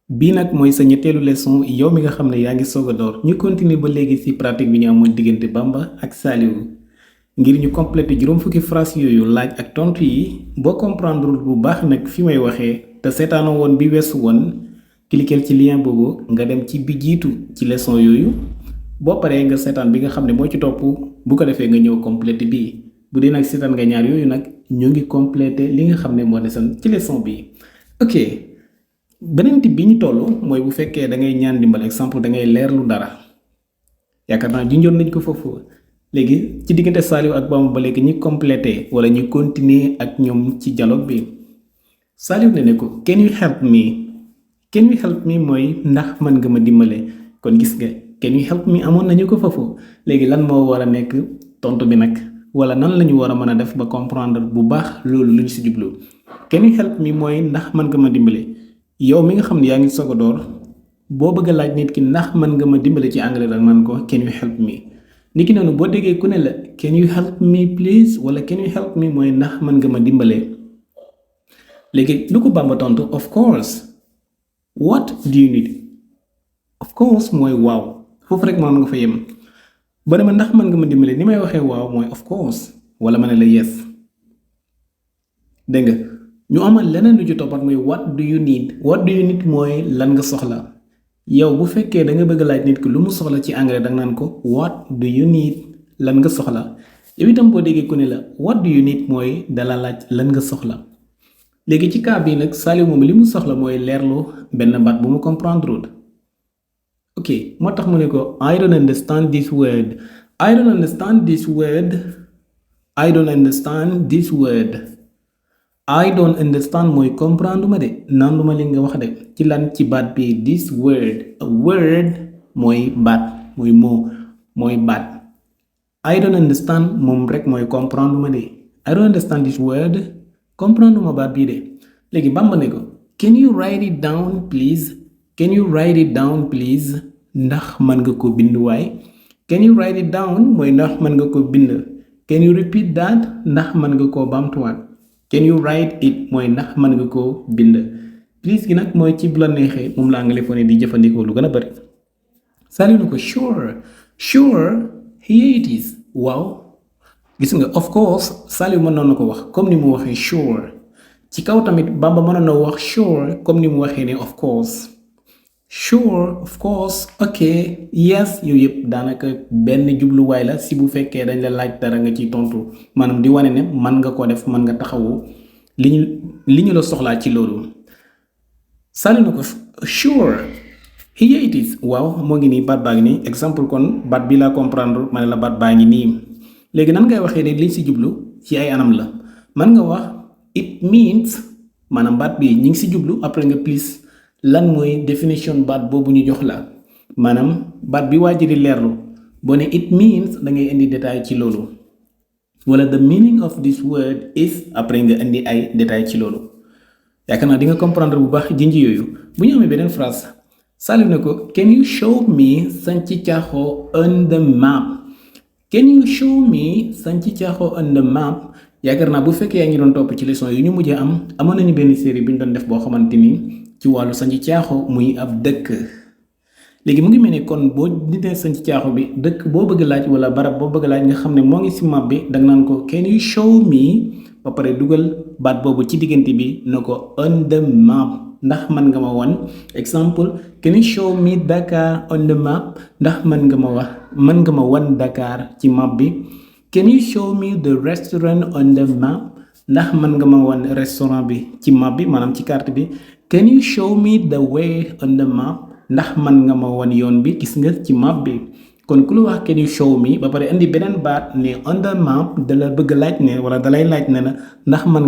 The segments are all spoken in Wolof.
bii nag mooy sa ñetteelu leçon yow mi nga xam ne yaa ngi soog a door ñu continuer ba léegi ci pratique bi ñu amoon diggante Bamba ak Saliou ngir ñu compléter juróom fukki phrase yooyu laaj ak tontu yi boo comprendre bu baax nag fi may waxee te seetaanoo woon bi weesu woon cliquer ci lien boobu nga dem ci bi jiitu ci leçon yooyu boo paree nga seetaan bi nga xam ne moo ci topp bu ko defee nga ñëw compléter bii bu dee nag seetaan nga ñaar yooyu nag ñu ngi compléter li nga xam ne moo desoon ci leçon bi ok. beneen type bi ñu toll mooy bu fekkee da ngay ñaan dimbal exemple da ngay leerlu dara yaakaar naa junjoon nañ ko foofu léegi ci diggante Saliou ak Bamba ba léegi ñi complété wala ñu continuer ak ñoom ci dialogue bi Saliou ne ko can you help me mooy ndax mën nga ma dimbale kon gis nga can you help me amoon nañu ko foofu léegi lan moo war a nekk tontu bi nag wala nan la ñu war a mën a def ba comprendre bu baax loolu lu ñu si jublu can you help me mooy ndax mën nga ma dimbale. yow mi nga xam ne yaa ngi soog a door boo bëgg a laaj nit ki ndax mën nga ma dimbale ci anglais da man ko can you help me nit ki noonu boo déggee ku ne la can you help me please wala can you help me mooy ndax mën nga ma dimbale léegi lu ko Bamba tontu of course what do you need of course mooy waaw foofu rek mënoon nga fa yem ba ne ma ndax mën nga ma dimbale ni may waxee waaw mooy of course wala ma ne la yes dégg nga ñu amal leneen lu ci toppat mooy what do you need mooy lan nga soxla yow bu fekkee da nga bëgg laaj nit ki lu mu soxla ci anglais da nga naan ko what do you need lan nga soxla yow itam boo déggee ku ne la what do you need mooy dala laaj lan nga soxla léegi ci cas bii nag Saliou moom li mu soxla mooy leerlu benn baat bu mu comprendre wul ok moo tax mu ne ko I don't understand this word I don't understand this word I don't understand mooy comprendre ma de nandu ma li nga wax de ci lan ci baat bi this word mooy baat mooy mot mooy baat I don't understand moom rek mooy comprendre ma de I don't understand this word comprendre ma baat bii de léegi Bamba ne ko can you write it down please ndax mën nga ko bind waay can you write it down mooy ndax mën nga ko bind can you repeat that ndax mën nga koo bamtuwaat can you write it mooy ndax mën nga koo bind please gi nag mooy ci bu la neexee moom la anglophone di jëfandikoo lu gën a bari Saliou na ko sure here it is waaw gis nga of course Saliou mënoon na ko wax comme ni mu waxee sure ci kaw tamit Bamba mënoon na wax sure comme ni mu waxee ne of course ok yes yooyu yëpp daanaka benn jubluwaay la si bu fekkee dañ la laaj dara nga ciy tontu maanaam di wane ne mën nga ko def mën nga taxawu li ñu la soxlaa ci loolu Saliou na ko sure here it is waaw moo ngi nii baat baa ngi nii exemple kon baat bi laa comprendre ma ne la baat baa ngi nii léegi nan ngay waxee ne liñ si jublu ci ay anam la mën nga wax it means maanaam baat bi ñi ngi si jublu après nga please lan mooy définition baat boobu ñu jox la maanaam baat bi waa ji di leerlu boo ne it means da ngay indi détail ci loolu wala the meaning of this word is après nga indi ay détail ci loolu yaakaar naa di nga comprendre bu baax jinji yooyu bu ñu amee beneen phrase Saliou ne ko can you show me Santhi Thiaho on the map yaakaar naa bu fekkee yaa ngi doon topp ci leçon yu ñu mujjee amoon nañu benn série bi ñu doon def boo xamante ni ci wàllu Santhi Thiaho muy ab dëkk léegi mu ngi mel ni kon boo nitee Santhi Thiaho bi dëkk boo bëgg laaj wala barab boo bëgg laaj nga xam ne moo ngi si map bi danga naan ko can you show me ba pare dugal baat boobu ci diggante bi na ko on the map ndax mën nga ma wan exemple can you show me Dakar on the map ndax mën nga ma wan Dakar ci map bi can you show me the restaurant on the map ndax mën nga ma wan restaurant bi ci map bi maanaam ci carte bi can you show me the way on the map ndax mën nga ma wan yoon bi gis nga ci map bi kon ku la wax can you show me ba pare indi beneen baat ne on the map dala bëgg laaj ne wala dalay laaj ne la ndax mën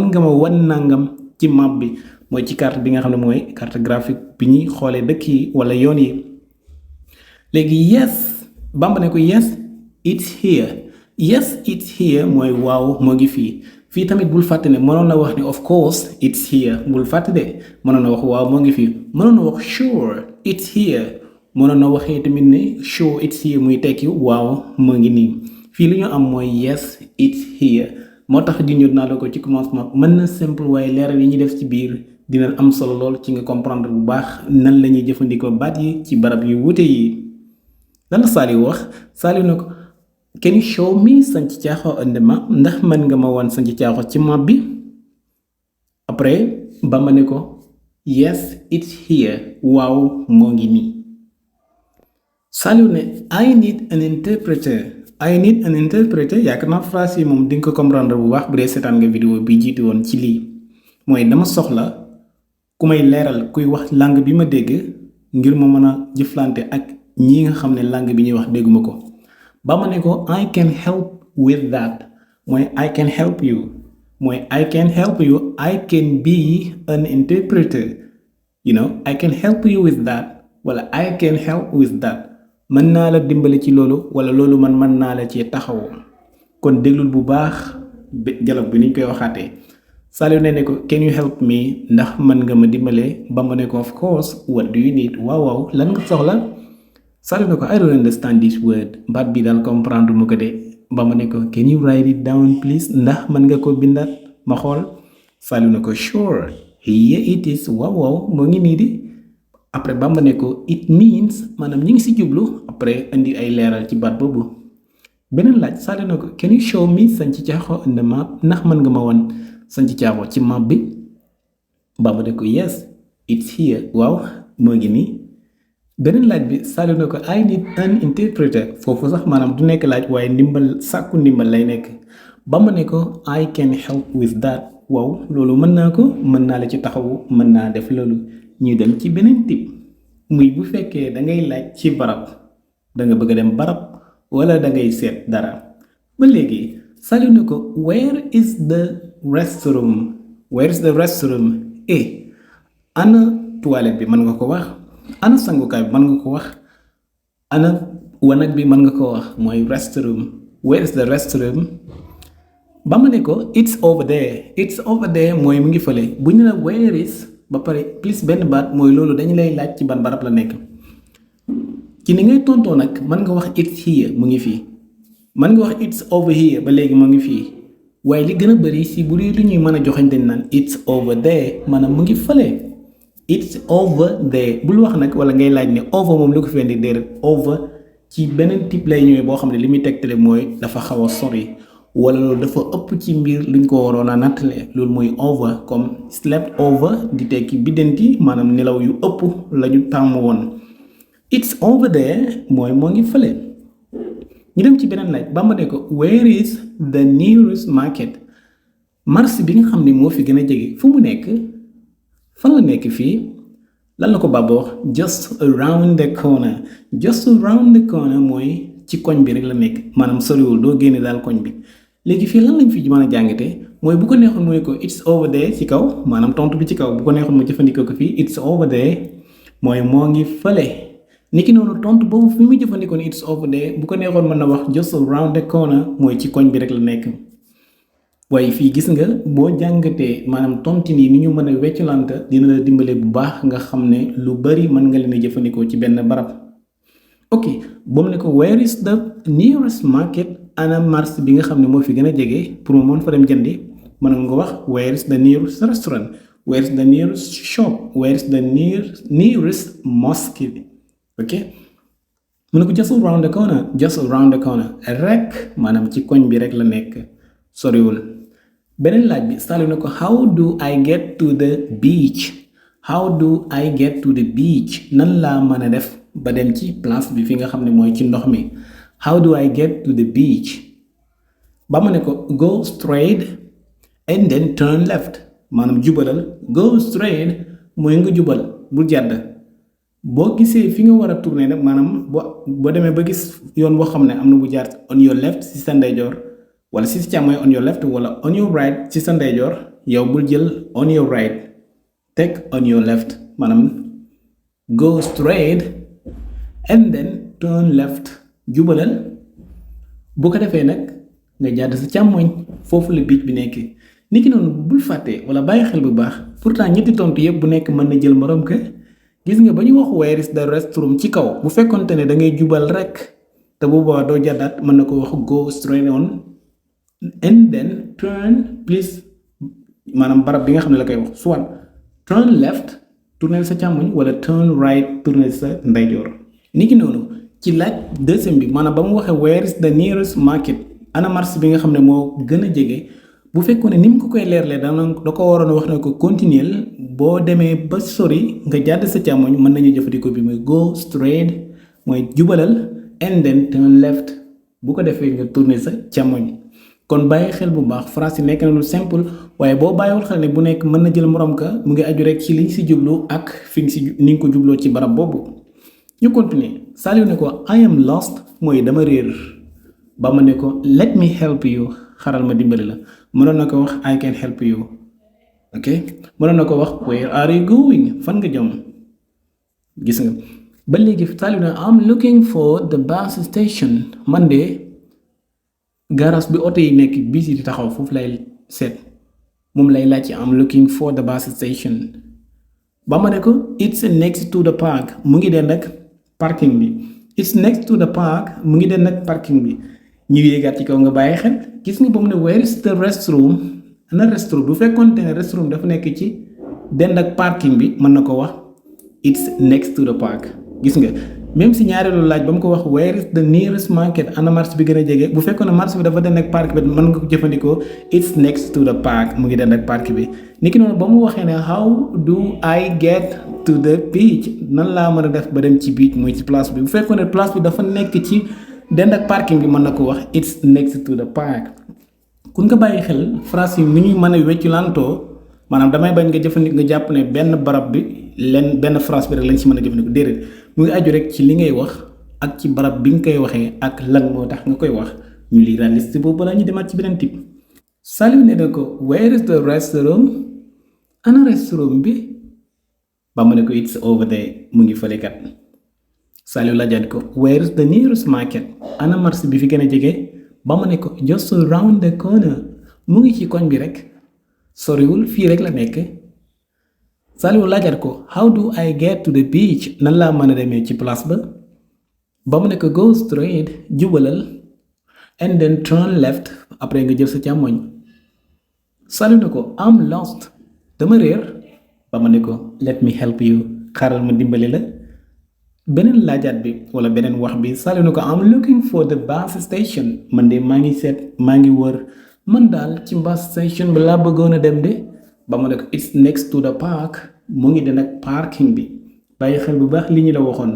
nga ma wan nangam ci map bi mooy ci carte bi nga xam ne mooy carte graphique bi ñuy xoolee dëkk yi wala yoon yi léegi yes Bamba ne ko yes it's here mooy waaw moo ngi fii tamit bul fàtte ne mënoon na wax ne of course it's here bul fàtte de mënoon na wax waaw moo ngi fii mënoon na wax sure it's here mënoon na waxee tamit ne sure it's here muy tekki waaw moo ngi nii fii lu ñu am mooy yes it's here moo tax junjoon naa la ko ci commencement mën na simple waaye leeral yi ñu def ci biir dina am solo lool ci nga comprendre bu baax nan lañuy jëfandikoo baat yi ci barab yu wuute yi. lan la Saliou wax Saliou ne ko can you show me sanc caaxo on the map ndax mën nga ma wan sanc caaxo ci map bi. après Bamba ne ko yes it's here waaw moo ngi nii. Saliou ne I need an interpreter yaakaar naa phrase yi moom di nga ko comprendre bu baax bu dee seetaan nga vidéo bi jiitu woon ci lii mooy dama soxla ku may leeral kuy wax langue bi ma dégg ngir ma mën a jëflante ak ñi nga xam ne langue bi ñuy wax dégguma ko. ba ma ne ko I can help with that mooy I can help you mooy I can help you I can be an interpreter I can help you with that wala I can help with that. mën naa la dimbali ci loolu wala loolu man mën naa la ci taxaw kon déglul bu baax dialogue bi niñ koy waxaatee. Saliou ne ko can you help me ndax mën nga ma dimbalee. ba ma ne ko of course what do you need waaw lan nga soxla. Saliou ne ko I don't understand this word baat bi daal comprendre mu ko de. ba ma ne ko can you write it down please ndax mën nga ko bindaat ma xool. Saliou ne ko sure here it is waaw moo ngi nii di. après Bamba ne ko it means maanaam ñi ngi si jublu après indi ay leeral ci baat boobu. beneen laaj Saliou ne ko can you show me sanc caaxo on the map ndax mën nga ma wan sanc caaxo ci map bi. Bamba ne ko yes it's here waaw moo ngi nii. beneen laaj bi Saliou ne ko I need an interpreter foofu sax maanaam du nekk laaj waaye sàkku ndimbal lay nekk. Bamba ne ko I can help with that waaw loolu mën naa ko mën naa la ci taxawu mën naa def loolu. ñu dem ci beneen type muy bu fekkee da ngay laaj ci barab da nga bëgg a dem barab wala da ngay seet dara. ba léegi Saliou ne ko where is the restroom ana toilette bi mën nga ko wax. ana sangukaay bi mën nga ko wax. ana wanag bi mën nga ko wax mooy restroom. where is the restroom. ba ma ne ko it's over there mooy mu ngi fële bu ñu la where is ba pare plus benn baat mooy loolu dañu lay laaj ci ban barab la nekk. ci ni ngay tontoo nag mën nga wax it's here mu ngi fii mën nga wax it's over here ba léegi mu ngi fii waaye li gën a bëri si bu dee lu ñuy mën a joxañ dañ naan it's over there maanaam mu ngi fële. it's over there bul wax nag wala ngay laaj ne over moom lu ko fi indi déedéet over ci beneen type lay ñëwee boo xam ne li muy tegtale mooy dafa xaw a sori wala loolu dafa ëpp ci mbir luñ ko waroon a nattale loolu mooy over comme slept over di tekki biddanti maanaam nelaw yu ëpp lañu tàmm woon. it's over there mooy moo ngi fële. ñu dem ci beneen laaj Bamba ne ko where is the nearest market marché bi nga xam ne moo fi gën a jege fu mu nekk fan la nekk fii lan la ko Bamba wax just around the corner mooy ci koñ bi rek la nekk maanaam soriwul doo génne daal koñ bi. léegi fii lan lañ fi mën a jàngatee mooy bu ko neexoon mu ne ko it's over there ci kaw maanaam tontu bi ci kaw bu ko neexoon mu jëfandikoo ko fii it's over there mooy moo ngi fële. niki noonu tontu boobu fi muy jëfandikoo ni it's over there bu ko neexoon mën na wax just around the corner mooy ci koñ bi rek la nekk. waaye fii gis nga boo jàngatee maanaam tontu nii ni ñu mën a weccalante dina la dimbale bu baax nga xam ne lu bari mën nga leen a jëfandikoo ci benn barab. ok ba mu ne ko where is the nearest market ana marché bi nga xam ne moo fi gën a jege pour mu mën fa dem jëndi mën nga wax where is the nearest restaurant where is the nearest shop where is the nearest mosque ok mu ne ko just around the corner rek maanaam ci koñ bi rek la nekk soriwul. beneen laaj bi Saliou ne ko how do I get to the beach nan laa mën a def ba dem ci place bi fi nga xam ne mooy ci ndox mi how do I get to the beach. ba ma ne ko go straight and then turn left maanaam jubalal go straight mooy nga jubal bul jàdd boo gisee fi nga war a tourner nag maanaam boo demee ba gis yoon boo xam ne am na bu jaar on your left ci sa ndeyjoor wala ci sa càmmooñ on your left wala on your right ci sa ndeyjoor yow bul jël on your right teg on your left maanaam go straight and then turn left jubalal bu ko defee nag nga jàdd sa càmmooñ foofu la beach bi nekk. niki noonu bul fàtte wala bàyyi xel bu baax pourtant ñetti tontu yëpp bu nekk mën na jël morom ka gis nga ba ñu wax where is the restroom ci kaw bu fekkonte ne da ngay jubal rek te bu boobaa doo jàddaat mën na ko wax go straight on and then turn please maanaam barab bi nga xam ne la koy wax soit turn left tournel sa càmmoñ wala turn right tournel sa ndeyjoor. niki noonu ci laaj deuxième bi maanaam ba mu waxee where is the nearest market ana marché bi nga xam ne moo gën a jege bu fekkoon ne ni mu ko koy leerlee da ko waroon a wax ne ko continuer boo demee ba sori nga jàdd sa càmmoñ mën nañu jëfandikoo bi muy go straight mooy jubalal and then turn left bu ko defee nga tourner sa càmmoñ. kon bàyyi xel bu baax phrase yi nekk na lu simple waaye boo bàyyiwul xel ne bu nekk mën na jël morom ka mu ngi aju rek ci liñ si jublu ak fi nga si ni nga ko jubloo ci barab boobu. ñu continuer Saliou ne ko I am lost mooy dama réer ba ma ne ko let me help you xaral ma dimbali la mënoon na ko wax I can help you ok mënoon na ko wax where are you going fan nga jëm gis nga ba léegi Saliou ne I'm looking for the bus station man de garas bi oto yi nekk bis yi di taxaw foofu lay seet moom lay laaj ci am looking for the bus station ba ma ne ko it's next to the park mu ngi den nag parking bi it's next to the park mu ngi den nag parking bi ñu yéegaat ci kaw nga bàyyi xel gis nga ba mu ne where is the restroom ana restroom bu fekkoonte ne restroom dafa nekk ci den nag parking bi mën na ko wax it's next to the park gis nga même si ñaareelu laaj ba mu ko wax where is the nearest market ana marché bi gën a jege bu fekkoon ne marché bi dafa den ak parc bi mën nga ko jëfandikoo it's next to the park mu ngi den ak parc bi niki noonu ba mu waxee ne how do I get to the beach nan laa mën a def ba dem ci beach mooy ci place bi bu fekkoon ne place bi dafa nekk ci den ak parking bi mën na ko wax it's next to the park. kun nga bàyyi xel phrase yi ni ñuy mën a wecculantoo maanaam damay bañ nga jëfandikoo nga jàpp ne benn barab bi benn phrase bi rek lañ ci mën a jëfandikoo déedéet mu ngi aju rek ci li ngay wax ak ci barab bi nga koy waxee ak lan moo tax nga koy wax ñu lii daal liste boobu balaa ñu demaat ci beneen type. Saliou ne ko where is the restroom ana restroom bi ba mu ne ko it's over there mu ngi fële kat. Saliou laajaat ko where is the nearest market ana marché bi fi gën a jege ba mu ne ko just around the corner mu ngi ci koñ bi rek soriwul fii rek la nekk. Saliou laajaat ko how do I get to the beach nan laa mën a demee ci place ba mu ne ko go straight jubalal and then turn left après nga jël sa càmmoñ. Saliou ne ko I'm lost dama réer ba mu ne ko let me help you xaaral ma dimbali la. beneen laajaat bi wala beneen wax bi Saliou ne ko I'm looking for the bus station man de maa ngi seet maa ngi wër man daal ci bus station bi laa bëggoon a dem de ba mu ne ko it's next to the park mu ngi den ak parking bi bàyyi xel bu baax li ñu la waxoon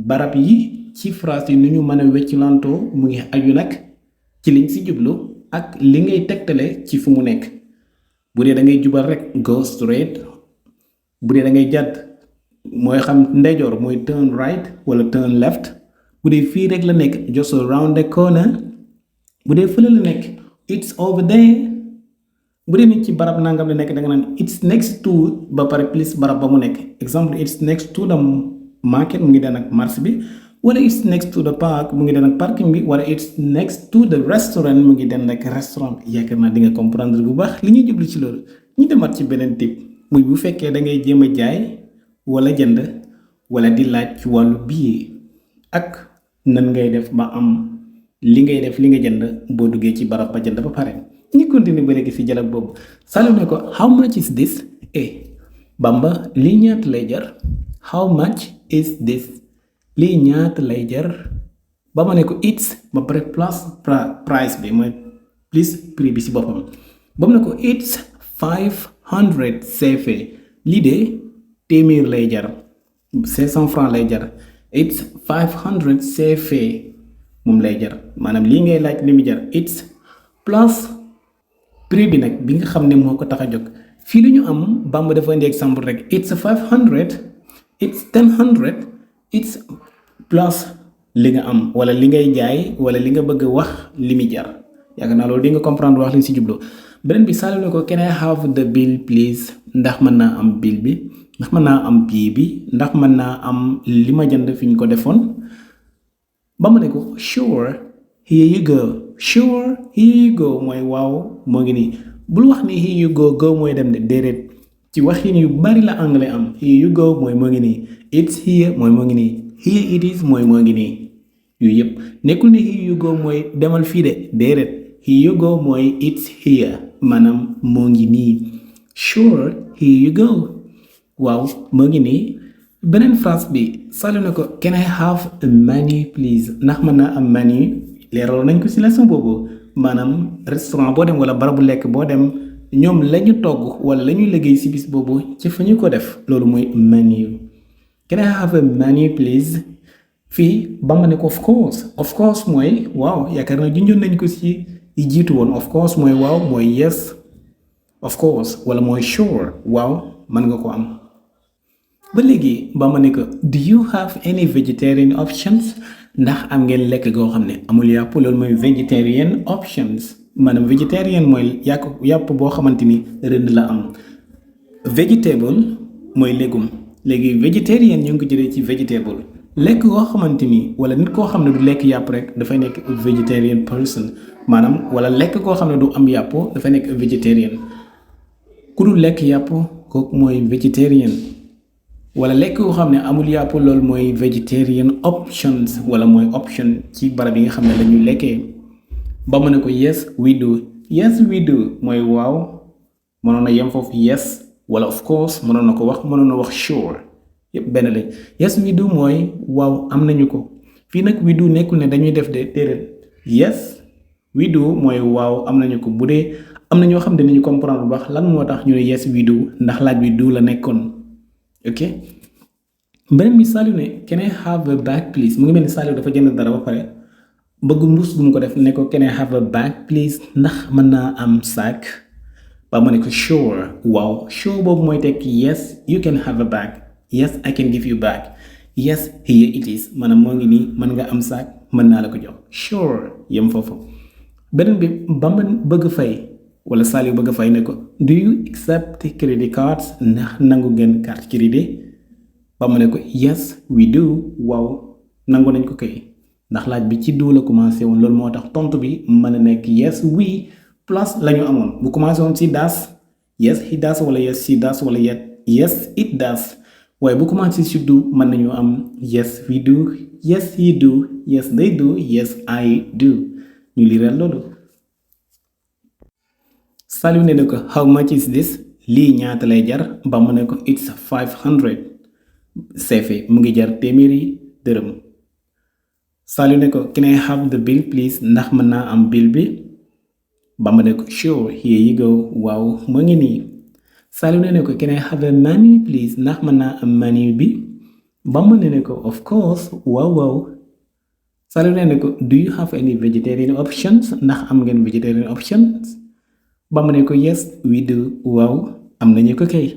barab yi ci phrase yi nu ñu mën a wecculantoo mu ngi aju nag ci liñ si jublu ak li ngay tegtale ci fu mu nekk bu dee da ngay jubal rek go straight bu dee da ngay jàdd mooy xam ndeyjoor mooy turn right wala turn left bu dee fii rek la nekk just around the corner bu dee fële la nekk it's over there bu dee nit ci barab nangam la nekk da nga naan it's next to ba pare plus barab ba mu nekk exemple it's next to the market mu ngi den ak marché bi wala it's next to the park mu ngi den ak parking bi wala it's next to the restaurant mu ngi den ak restaurant yaakaar naa di nga comprendre bu baax li ñuy jublu ci loolu. ñu demaat ci beneen type muy bu fekkee da ngay jéem a jaay wala jënd wala di laaj ci wàllu billet ak nan ngay def ba am li ngay def li nga jënd boo duggee ci barab ba jënd ba pare. ñu continuer ba léegi si dialogue boobu Saliou ne ko how much is this Bamba lii ñaata lay jar how much is this lii ñaata lay jar ba ma ne ko it's ba pare plus price bi mooy plus prix bi si boppam ba mu ne ko it's 500 CFA lii de téeméer lay jar 500 francs lay jar it's 500 CFA moom lay jar maanaam lii ngay laaj li mu jar it's plus prix bi nag bi nga xam ne moo ko tax a jóg fii lu ñu am Bamba dafa indi exemple rek it's 500 it's 100 it's plus li nga am wala li ngay jaay wala li nga bëgg a wax li mu jar yaakaar naa loolu di nga comprendre wax li si jubloo. beneen bi Saliou ne ko can I have the bill please ndax mën naa am bill bi ndax mën naa am billet bi ndax mën naa am li ma jënd fi ñu ko defoon ba mu ne ko sure here you go sure here you go mooy waaw moo ngi nii bul wax ni here you go mooy dem de déedéet ci waxin yu bari la anglais am here you go mooy moo ngi nii it's here mooy moo ngi nii here it is mooy moo ngi nii yooyu yëpp nekkul ni here you go mooy demal fii de déedéet here you go mooy it's here maanaam moo ngi nii sure here you go waaw moo ngi nii beneen phrase bi Saliou ne ko can I have a menu please ndax mën naa am menu leeral nañ ko ci leçon boobu maanaam restaurant boo dem wala barabu lekk boo dem ñoom lañu togg wala la ñuy liggéey ci bis boobu ci fa ñu ko def loolu mooy menu can I have a menu please fii Bamba ne ko of course mooy waaw yaakaar na junjoon nañ ko ci yi jiitu woon of course mooy waaw mooy yes of course wala mooy sure waaw mën nga ko am ba léegi Bamba ne ko do you have any vegetarian options ndax am ngeen lekk goo xam ne amul yàpp loolu mooy vegetarian options maanaam vegetarian mooy yàpp boo xamante ni rënd la am vegetable mooy légume léegi vegetarian ñu ngi ko jëlee ci vegetable lekk koo xamante ni wala nit koo xam ne du lekk yàpp rek dafay nekk vegetarian person maanaam wala lekk koo xam ne du am yàpp dafay nekk vegetarian ku dul lekk yàpp kooku mooy vegetarian wala lekk koo xam ne amul yàpp loolu mooy vegetarian options wala mooy option ci barab yi nga xam ne lañuy lekkee ba mu ne ko yes we do mooy waaw mënoon na yem foofu yes wala of course mënoon na wax sure yépp benn lañ yes we do mooy waaw am nañu ko fii nag we do nekkul ne dañuy def de déedéet yes we do mooy waaw am nañu ko bu dee am na ñoo xam ne dinañu comprendre bu baax lan moo tax ñu ne yes we do ndax laaj bi do la nekkoon ok beneen bi Saliou ne can I have a bag please mu ngi mel ni Saliou dafa jënd dara ba pare bëgg mbuus bu mu ko def ne ko can I have a bag please ndax mën naa am sac ba mu ne ko sure waaw sure boobu mooy tekki yes you can have a bag yes I can give you bag yes here it is maanaam moo ngi nii mën nga am sac mën naa la ko jox sure yem foofu beneen bi Bamba bëgg fay wala Saliou bëgg fay ne ko do you accept credit cards ndax nangu ngeen carte crédit ba mu ne ko yes we do waaw nangu nañ ko kay ndax laaj bi ci do la commencé woon loolu moo tax tontu bi mën a nekk yes we plus la ñu amoon bu commencé woon ci does yes he does wala yes she does wala yes it does waaye bu commencé ci do mën nañu am yes we do yes he do yes they do yes I do ñu liiral loolu Saliou ne ko how much is this lii ñaata lay jar ba mu ne ko it's 500 seefe mu ngi jar téeméeri dërëm Saliou ne ko can I have the bill please ndax mën naa am bill bi ba mu ne ko sure here you go waaw mu ngi nii Saliou ne ko can I have a menu please ndax mën naa am menu bi ba mu ne ko of course waaw Saliou ne ko do you have any vegetarian options ndax am ngeen vegetarian options ba mu ne ko yes we do waaw am nañu ko kay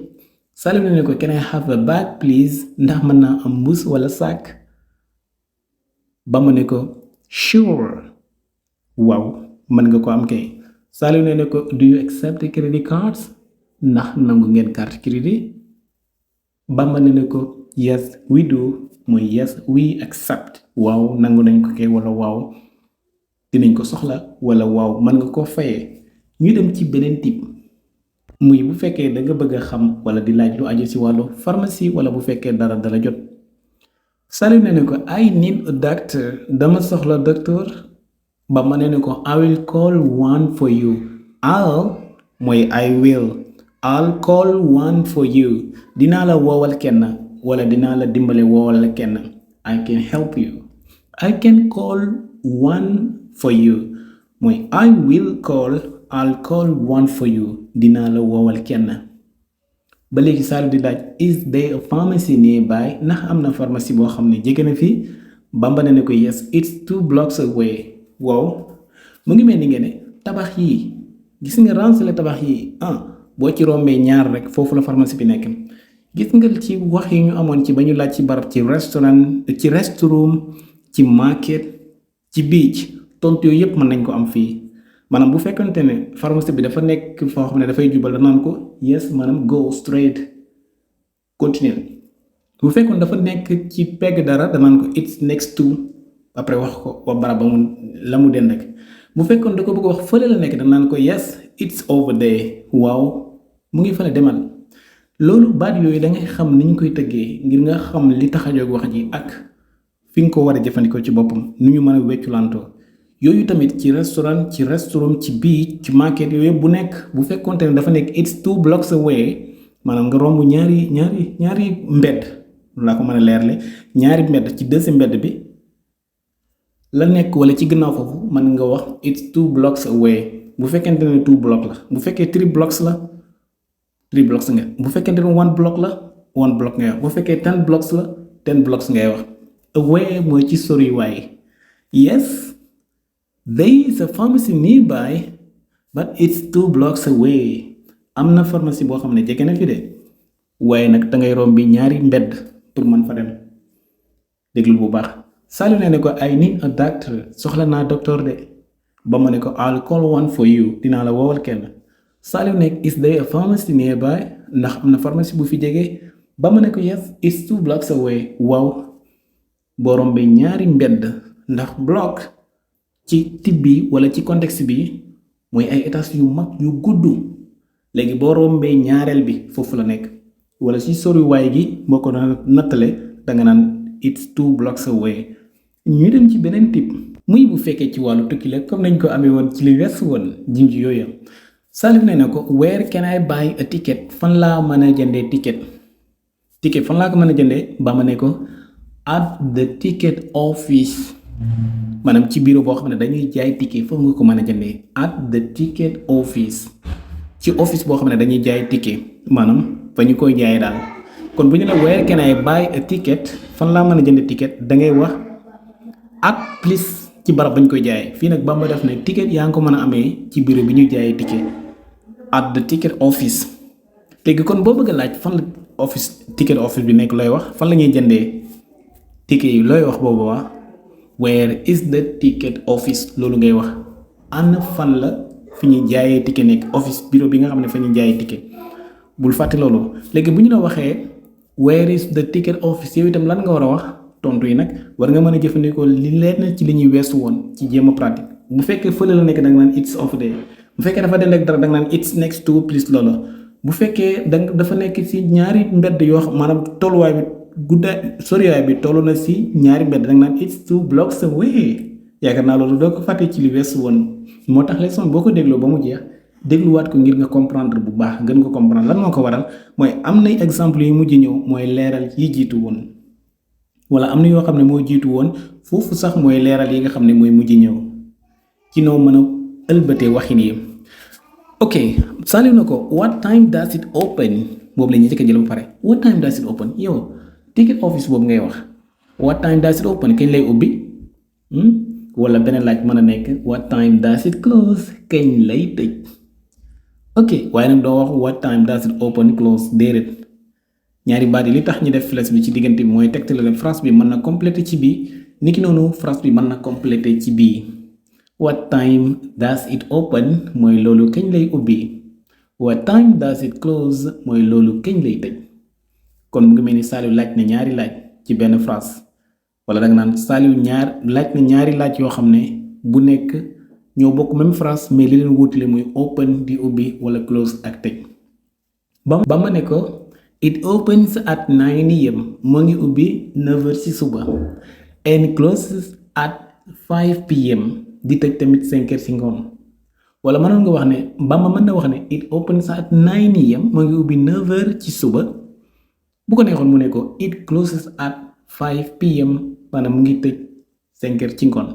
Saliou ne ko can I have a bag please ndax mën naa am mbuus wala sac ba mu ne ko sure waaw mën nga ko am kay Saliou ne ko do you accept credit cards ndax nangu ngeen carte crédit Bamba ne ko yes we do mooy yes we accept waaw nangu nañ ko kay wala waaw dinañ ko soxla wala waaw mën nga koo fayee ñu dem ci beneen type muy bu fekkee da nga bëgg a xam wala di laaj lu aju ci wàllu pharmacie wala bu fekkee dara jot Saliou ne ko I need a doctor dama soxla docteur Bamba ne ko I will call one for you mooy I will I'll call one for you dinaa la woowal kenn wala dinaa la dimbale woowal kenn I can help you I can call one for you mooy I will call I'll call one for you dinaa la woowal kenn ba léegi Saliou di laaj is there a pharmacy nearby ndax am na pharmacie boo xam ne jege na fii Bamba ne ko yes it's 2 blocks away waaw mu ngi mel ni ngeen ne tabax yi gis nga ransale tabax yi boo ci rombee ñaar rek foofu la pharmacie bi nekk gis nga ci wax yi ñu amoon ci ba ñu laaj ci barab ci restaurant ci restroom ci market ci beach tontu yooyu yëpp mën nañ ko am fii maanaam bu fekkante ne pharmacie bi dafa nekk foo xam ne dafay jubal danaan ko yes maanaam go straight continue bu fekkoon dafa nekk ci pegg dara danaan ko it's next to après wax ko wa barab ba mu la mu den rek bu fekkoon da ko bëgg wax fële la nekk danaan ko yes it's over there waaw mu ngi fële demal loolu baat yooyu da ngay xam ni ñu koy tëggee ngir nga xam li tax a jóg wax ji ak fi nga ko war a jëfandikoo ci boppam nu ñu mën a wecculantoo yooyu tamit ci restaurant ci restroom ci beach ci market yooyu bu nekk bu fekkoonte ne dafa nekk it's 2 blocks away maanaam nga romb ñaari mbedd laa ko mën a leerle ñaari mbedd ci deuxième mbedd bi la nekk wala ci gannaaw foofu mën nga wax it's 2 blocks away bu fekkente ne 2 block la bu fekkee 3 blocks la 3 blocks nga bu fekkente ne 1 block la 1 block ngay wax bu fekkee 10 blocks la 10 blocks ngay wax away mooy ci soriwaay. Yes, there is a pharmacy nearby but it's 2 blocks away. am na pharmacie boo xam ne jege na fi de waaye nag dangay rombi ñaari mbedd pour mën fa dem. déglu bu baax Saliou ne ko I need a doctor soxla naa docteur de ba ma ne ko I'll call one for you dinaa la woowal kenn. Saliou nekk is there a pharmacy nearby ndax am na pharmacie bu fi jege ba ma ne ko yes it's 2 blocks away. waaw boo rombee ñaari mbedd ndax bloc ci type bi wala ci contexte bi mooy ay étages yu mag yu gudd léegi boo rombee ñaareel bi foofu la nekk wala ci soriwaay gi boo ko nattale danga naan it's 2 blocks away. ñu dem ci beneen type muy bu fekkee ci wàllu tukki la comme nañ ko amee woon ci li weesu woon jinj yooyu. Saliou ne ko where can I buy a ticket fan laa mën a jëndee ticket fan laa ko mën a jëndee ba ma ne ko at the ticket office maanaam ci bureau boo xam ne dañuy jaay ticket foofu nga ko mën a jëndee at the ticket office ci office boo xam ne dañuy jaay ticket maanaam fa ñu koy jaayee daal. kon bu ñu ne where can I buy a ticket fan laa mën a jëndee ticket da ngay wax at plus ci barab bañ koy jaayee fii nag Bamba def ne ticket yaa ngi ko mën a amee ci bureau bi ñuy jaayee ticket at the ticket office. léegi kon boo bëgg a laaj fan la office ticket office bi nekk looy wax fan la ñuy jëndee ticket yi looy wax boobu waa where is the ticket office loolu ngay wax ana fan la fi ñuy jaayee ticket nekk office bureau bi nga xam ne fa ñuy jaayee ticket bul fàtte loolu. léegi bu ñu la waxee where is the ticket office yow itam lan nga war a wax tontu yi nag war nga mën a jëfandikoo li leen ci li ñuy weesu woon ci jéem a pratique. bu fekkee fële la nekk da nga naan it's over there bu fekkee dafa dend ak dara da nga naan it's next to plus loola bu fekkee dafa nekk ci ñaari mbedd yoo xam maanaam tolluwaay bi guddaay soriwaay bi toll na ci ñaari mbedd da nga naan it's 2 blocks away. yaakaar naa loolu doo ko fàtte ci li weesu woon moo tax leçon boo ko dégloo ba mu jeex dégluwaat ko ngir nga comprendre bu baax gën ko comprendre lan moo ko waral mooy am nay exemple yu mujj ñëw mooy leeral yi jiitu woon wala am na yoo xam ne moo jiitu woon foofu sax mooy leeral yi nga xam ne mooy mujj ñëw ci noo mën a ëlbatee waxin yi. ok Saliou na ko what time does it open boobu la ñuy jëkk jël ba pare what time does it open yow ticket office boobu ngay wax what time does it open kañ lay ubbi wala beneen laaj mën a nekk what time does it close kañ lay tëj. ok waaye nag doo wax what time does it open close déedéet ñaari baat yi li tax ñu def flèche bi ci diggante bi mooy tegtale la phrase bi mën na compléter ci bii niki noonu phrase bi mën na compléter ci bii. what time does it open mooy loolu kañ lay ubbi what time does it close mooy loolu kañ lay tëj. kon mu ngi mel ni Saliou laaj na ñaari laaj ci benn phrase wala danga naan Saliou laaj na ñaari laaj yoo xam ne bu nekk ñoo bokk même phrase mais li leen wuutale muy open di ubbi wala close ak tëj. ba ma ne ko it opens at 9 am moo ngi ubbi 9h ci suba and closes at 5 pm di tëj tamit 5h ci ngoon wala mënoon nga wax ne Bamba mën na wax ne it opens at 9 am moo ngi ubbi 9h ci suba bu ko neexoon mu ne ko it closes at 5 pm maanaam mu ngi tëj 5h ci ngoon.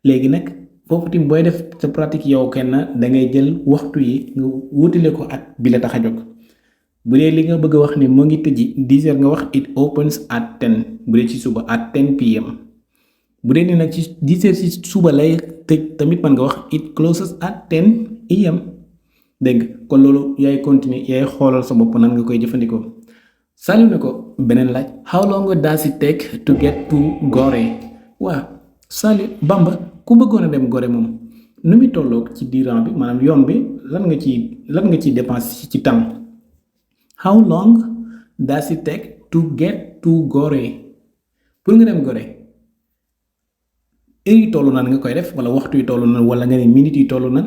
léegi nag foofu tim booy def sa pratique yow kenn da ngay jël waxtu yi nga wutale ko ak bi la tax a jóg bu dee li nga bëgg a wax ne moo ngi tëji 10h nga wax it opens at 10 bu dee ci suba at 10 pm bu dee ni nag ci 10h ci suba lay tëj tamit man nga wax it closes at 10 am dégg kon loolu yaay continuer yaay xoolal sa bopp nan nga koy jëfandikoo. Saliou ne ko beneen laaj how long does it take to get to Gorée waaw Saliou Bamba ku bëggoon a dem Gorée moom nu muy tolloog ci diiran bi maanaam yoon bi lan nga ci dépense ci temps. how long does it take to get to Gorée pour nga dem Gorée heure yi tollu nan nga koy def wala waxtu yi tollu nan wala nga ne minutes yi tollu nan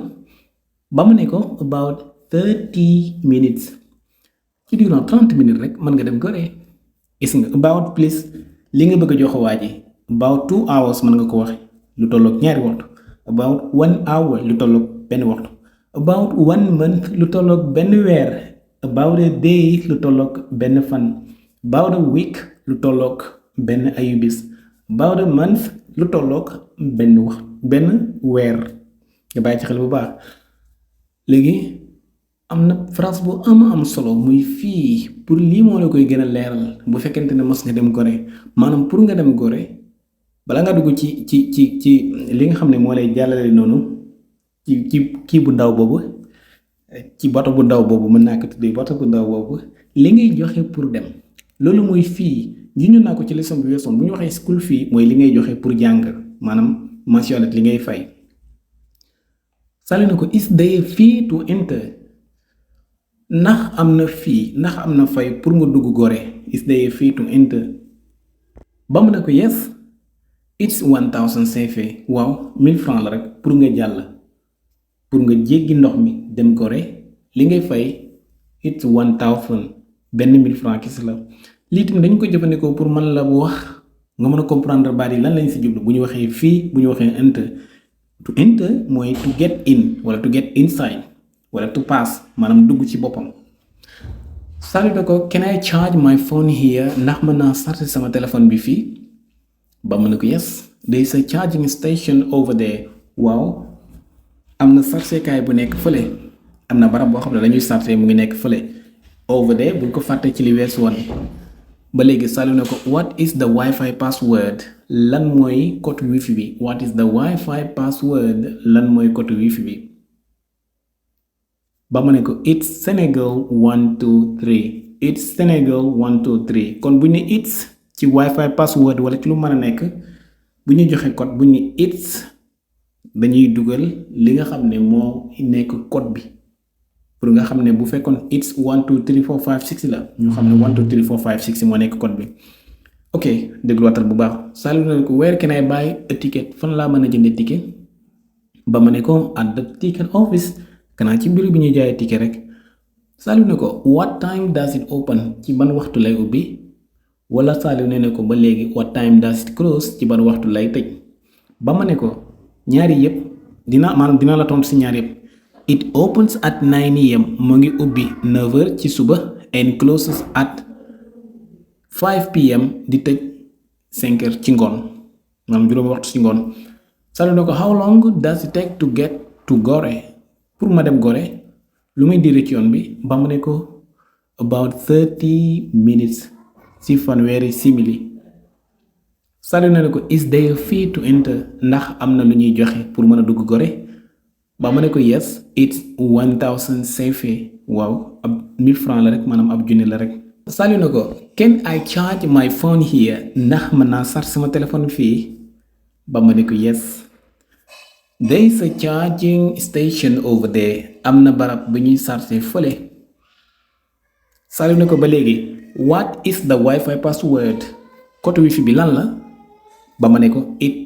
ba mu ne ko about 30 minutes ci durant 30 minutes rek mën nga dem Gorée. gis nga about plus li nga bëgg a jox waa ji about 2 hours mën nga ko waxe lu tolloog ñaari waxtu about 1 hour lu tolloog benn waxtu about 1 month lu tolloog benn weer about a day lu tolloog benn fan, about a week lu tolloog benn ayubis, about a month lu tolloog benn weer nga bàyyi ci xel bu baax. léegi am na phrase bu am solo muy fii pour lii moo la koy gën a leeral bu fekkente ne mos nga dem Gorée maanaam pour nga dem Gorée bala nga dugg ci li nga xam ne moo lay jàllale noonu ci kii bu ndaw boobu ci bato bu ndaw boobu mën naa ko tuddee bato bu ndaw boobu li ngay joxe pour dem loolu mooy fii ñu naa ko ci leçon bi weesoon bu ñu waxee school fii mooy li ngay joxe pour jàng maanaam mensualité li ngay fay. sali na ko is there a fee to enter ndax am na fii ndax am na fay pour nga dugg Gorée is there a fee to enter ba mu ne ko yes it's 1000 CFA waaw 1000 francs la rek pour nga jàll pour nga jéggi ndox mi dem Gorée li ngay fay it's 1000 benn 1000 francs kese la. lii tamit dañ ko jëfandikoo pour mën la wax nga mën a comprendre baat yi lan lañ si jublu bu ñu waxee fii bu ñu waxee enter. to enter mooy to get in wala to get inside wala to pass maanaam dugg ci boppam. saluté ko can I charge my phone here ndax mën naa charger sama téléphone bi fii ba mu ne ko yes there is a charging station over there waaw am na chargekaay bu nekk fële am na barab boo xam ne dañuy charger mu ngi nekk fële over there buñ ko fàtte ci li weesu woon. ba léegi salu na ko what is the wifi password lan mooy code wifi bi what is the wifi password lan mooy code wifi bi ba mu ne ko it's Senegal 123 it's Senegal 123 kon bu ñu ne it's ci wifi password wala ci lu mën a nekk bu ñu joxe code bu ñu ne it's dañuy dugal li nga xam ne moo nekk code bi pour nga xam ne bu fekkoon it's 1 2 3 4 5 6 la ñu xam ne 1 2 3 4 5 6 moo nekk code bi. ok dégluwaatal bu baax salu na ko where can I buy a ticket fan laa mën a jëndee ticket ba ma ne ko at the ticket office kanaa ci bureau bi ñuy jaayee ticket rek. salu na ko what time does it open ci ban waxtu lay ubbi wala salu ne ko ba léegi what time does it close ci ban waxtu lay tëj ba ma ne ko ñaari yëpp dina la tontu si ñaari yëpp. it opens at 9 AM mu ngi ubbi 9h ci suba and closes at 5 PM di tëj 5h ci ngoon maanaam juróomi waxtu ci ngoon. salu na ko how long does it take to get to Gorée pour ma dem Gorée lu muy diire ci yoon bi ba mu ne ko about 30 minutes ci fanweeri simili. salu na ko is there a fee to enter ndax am na lu ñuy joxe pour mën a dugg Gorée ba mu ne ko yes it's 1000 CFA waaw ab 1000 francs la rek maanaam ab junni la rek. salu na ko can I charge my phone here ndax mën naa charge sama téléphone fii ba mu ne ko yes there is a charging station over there am na barab bu ñuy charger fële. salu na ko ba léegi what is the wifi password code wifi bi lan la ba mu ne ko it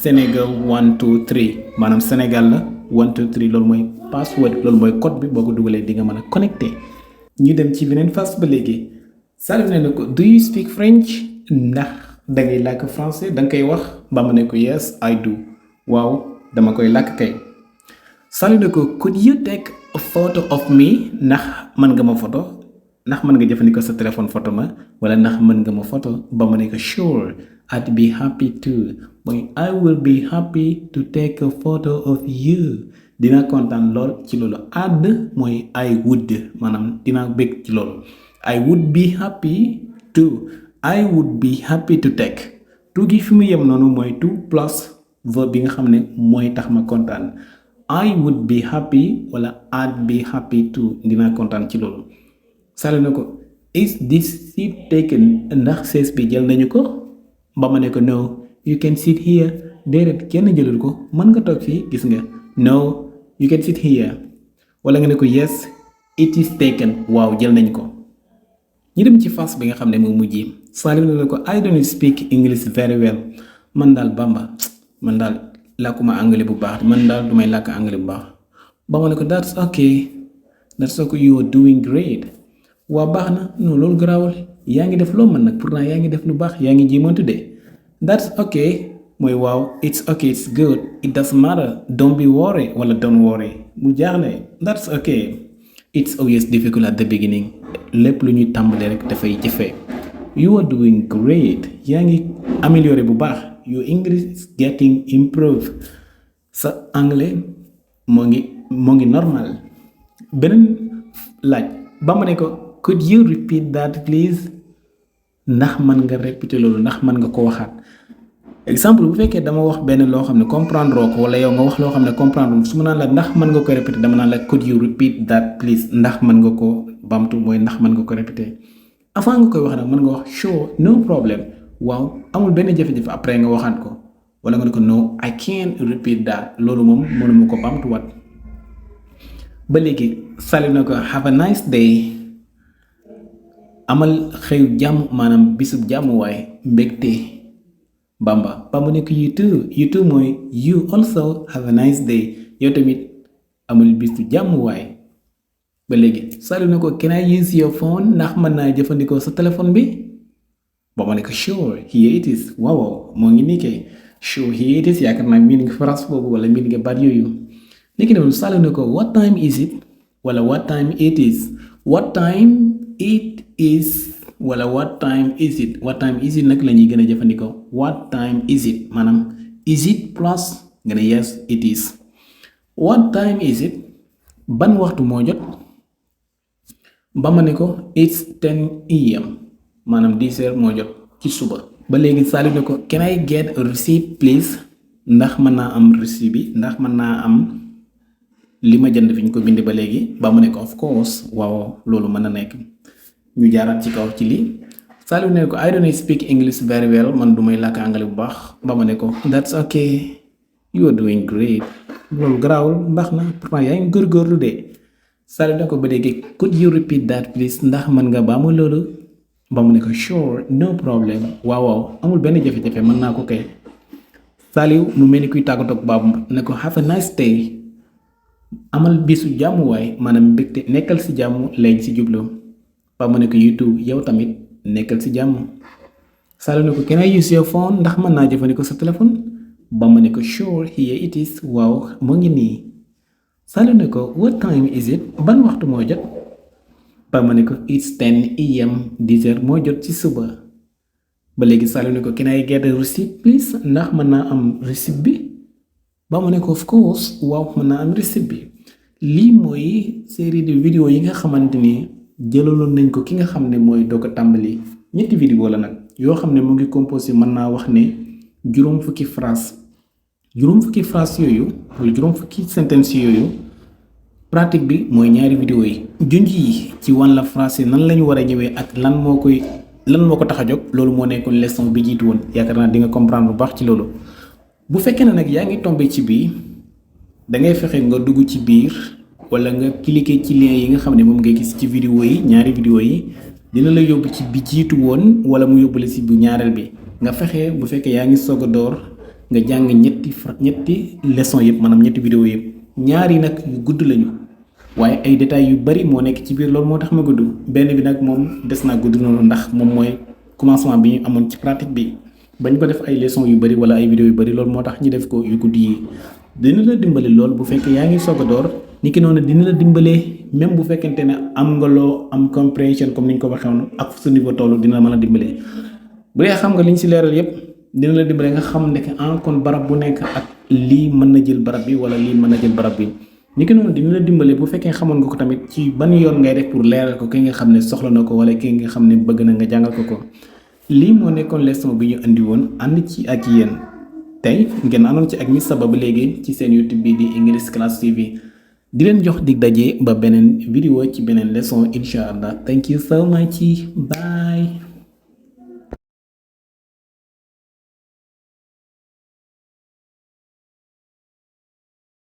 Senegal 123 maanaam Sénégal la 123 loolu mooy password loolu mooy code bi boo ko dugalee di nga mën a connecté. ñu dem ci beneen phase ba léegi salu ne ko do you speak French ndax dangay làkk français danga koy wax ba mu ne ko yes I do waaw dama koy làkk kay. salu ne ko could you take a photo of me ndax mën nga ma photo ndax mën nga jëfandikoo sa téléphone photo ma wala ndax mën nga ma photo ba mu ne ko sure I'd be happy to mooy I will be happy to take a photo of you dina kontaan lool ci loolu. add mooy I would maanaam dina bëgg ci loolu. I would be happy to take to gi fi mu yem noonu mooy to plus verb bi nga xam ne mooy tax ma kontaan. I would be happy wala I'd be happy to dina kontaan ci loolu. salu na ko is this seat taken ndax sees bi jël nañu ko ba ma ne ko no you can sit here déedéet kenn jëlul ko mën nga toog fii gis nga no you can sit here wala nga ne ko yes it is taken waaw jël nañ ko. ñu dem ci phase bi nga xam ne moo mujj salu na ko I don't speak English very well man daal Bamba man daal làkkuma anglais bu baax man daal du may làkk anglais bu baax ba ma ne ko that's okay you are doing great waa baax na non loolu garaawul yaa ngi def loo mën nag pourtant yaa ngi def lu baax yaa ngi jéemantu de that's okay mooy waaw it's okay it's good it doesn't matter don't be worry wala don't worry bu jaaxle that's okay it's always difficult at the beginning lépp lu ñuy tàmbali rek dafay jafe. You are doing great. yaa ngi amélioré bu baax. Your English is getting improved. sa anglais moo ngi normal. beneen laaj ba mu ne ko could you repeat that please ndax mën nga répéter loolu ndax mën nga ko waxaat. exemple bu fekkee dama wax benn loo xam ne comprendre ko wala yow nga wax loo xam ne comprendre su ma naan la ndax mën nga ko répéter dama naan la could you repeat that please ndax mën nga ko bamtu mooy ndax mën nga ko répéter. avant nga koy wax nag mën nga wax sure no problem waaw amul benn jafe-jafe après nga waxaat ko wala nga ne ko no I can't repeat that loolu moom mënuma ko bamtuwaat. ba léegi sali na ko have a nice day amal xëyu jàmm maanaam bisub jàmm waaye mbégte. Bamba ba mu nekk you too mooy you also have a nice day yow tamit amal bisu jàmm waay. ba léegi sali na ko can I use your phone ndax mën naa jëfandikoo sa téléphone bi. ba mu nekk sure here it is waaw moo ngi nii kay sure here it is yaakaar naa miin nga phrase boobu wala miin nga baat yooyu. léegi nag sali na ko what time is it wala what time it is what time it is wala what time is it nag la ñuy gën a jëfandikoo what time is it maanaam is it plus nga ne yes it is. what time is it ban waxtu moo jot ba ma ne ko it's 10 am maanaam 10 heures moo jot ci suba. ba léegi sali ne ko can I get a receipt please ndax mën naa am receipt bi ndax mën naa am li ma jënd fi ñu ko bind. ba léegi ba mu ne ko of course waaw loolu mën na nekk. ñu jaaraat ci kaw ci lii Saliou ne ko I don't speak English very well man du may làkk anglais bu baax. ba ma ne ko that's okay you are doing great loolu garaawul baax na pourtant yaa ngi góorgóorlu de. Saliou ne ko ba léegi could you repeat that please ndax mën nga baamu loolu. ba mu ne ko sure no problem waaw amul benn jafe-jafe mën naa ko kay. Saliou mu mel ni kuy tàggatoo ak baabu ne ko have a nice day amal bisu jàmm waay maanaam mbégte nekkal si jàmm lañ si jublu. ba mu ne ko you too yow tamit nekkal ci jàmm. Saliou ne ko can I use your phone ndax mën naa jëfandikoo sa téléphone. ba mu ne ko sure here it is waaw moo ngi nii. Saliou ne ko what time is it ban waxtu moo jot. ba mu ne ko it's 10 am 10 heures moo jot ci suba. ba léegi Saliou ne ko can I get a receipt please ndax mën naa am receipt bi. ba mu ne ko of course waaw mën naa am receipt bi. lii mooy série de vidéo yi nga xamante ni jëlaloon nañ ko ki nga xam ne mooy doog a tàmbali. ñetti vidéo la nag yoo xam ne mu ngi composé mën naa wax ne juróom fukki phrase yooyu wala juróom fukki sentence yooyu pratique bi mooy ñaari vidéo yi. junj yi ci wan la phrase yi nan lañu war a ñëwee ak lan moo ko tax a jóg loolu moo nekkoon leçon bi jiitu woon yaakaar naa di nga comprendre bu baax ci loolu. bu fekkee ne nag yaa ngi tombé ci bii da ngay fexe nga dugg ci biir wala nga cliquer ci lien yi nga xam ne moom ngay gis ci vidéo yi ñaari vidéo yi dina la yóbbu ci bi jiitu woon wala mu yóbbu la ci bu ñaareel bi nga fexe bu fekkee yaa ngi soog a door nga jàng ñetti leçon yëpp maanaam ñetti vidéo yëpp. ñaari nag yu gudd lañu waaye ay détails yu bari moo nekk ci biir loolu moo tax ma gudd. benn bi nag moom des naa gudd noonu ndax moom mooy commencement bi ñu amoon ci pratique bi bañ ko def ay leçon yu bari wala ay vidéo yu bari loolu moo tax ñu def ko yu gudd yi. dina la dimbali lool bu fekkee yaa ngi soog a door niki noonu dina la dimbalee même bu fekkente ne am nga loo am compréhension comme ni ñu ko waxee woon ak su niveau tollu dina la mën a dimbalee. bu dee xam nga liñ ci leeral yépp dina la dimbale nga xam ne kon barab bu nekk ak lii mën na jël barab bi wala lii mën na jël barab bi. niki noonu dina la dimbale bu fekkee xamoon nga ko tamit ci ban yoon ngay def pour leeral ko ki nga xam ne soxla na ko wala ki nga xam ne bëgg na nga jàngal ko. lii moo nekkoon leçon bi ñu andi woon ànd ci ak yéen tey ngeen àndoon ci ak Miss Saba ba léegi ci seen YouTube bi di English Class TV di leen jox dig daje ba beneen vidéo ci beneen leçon incha allah thank you so much bye.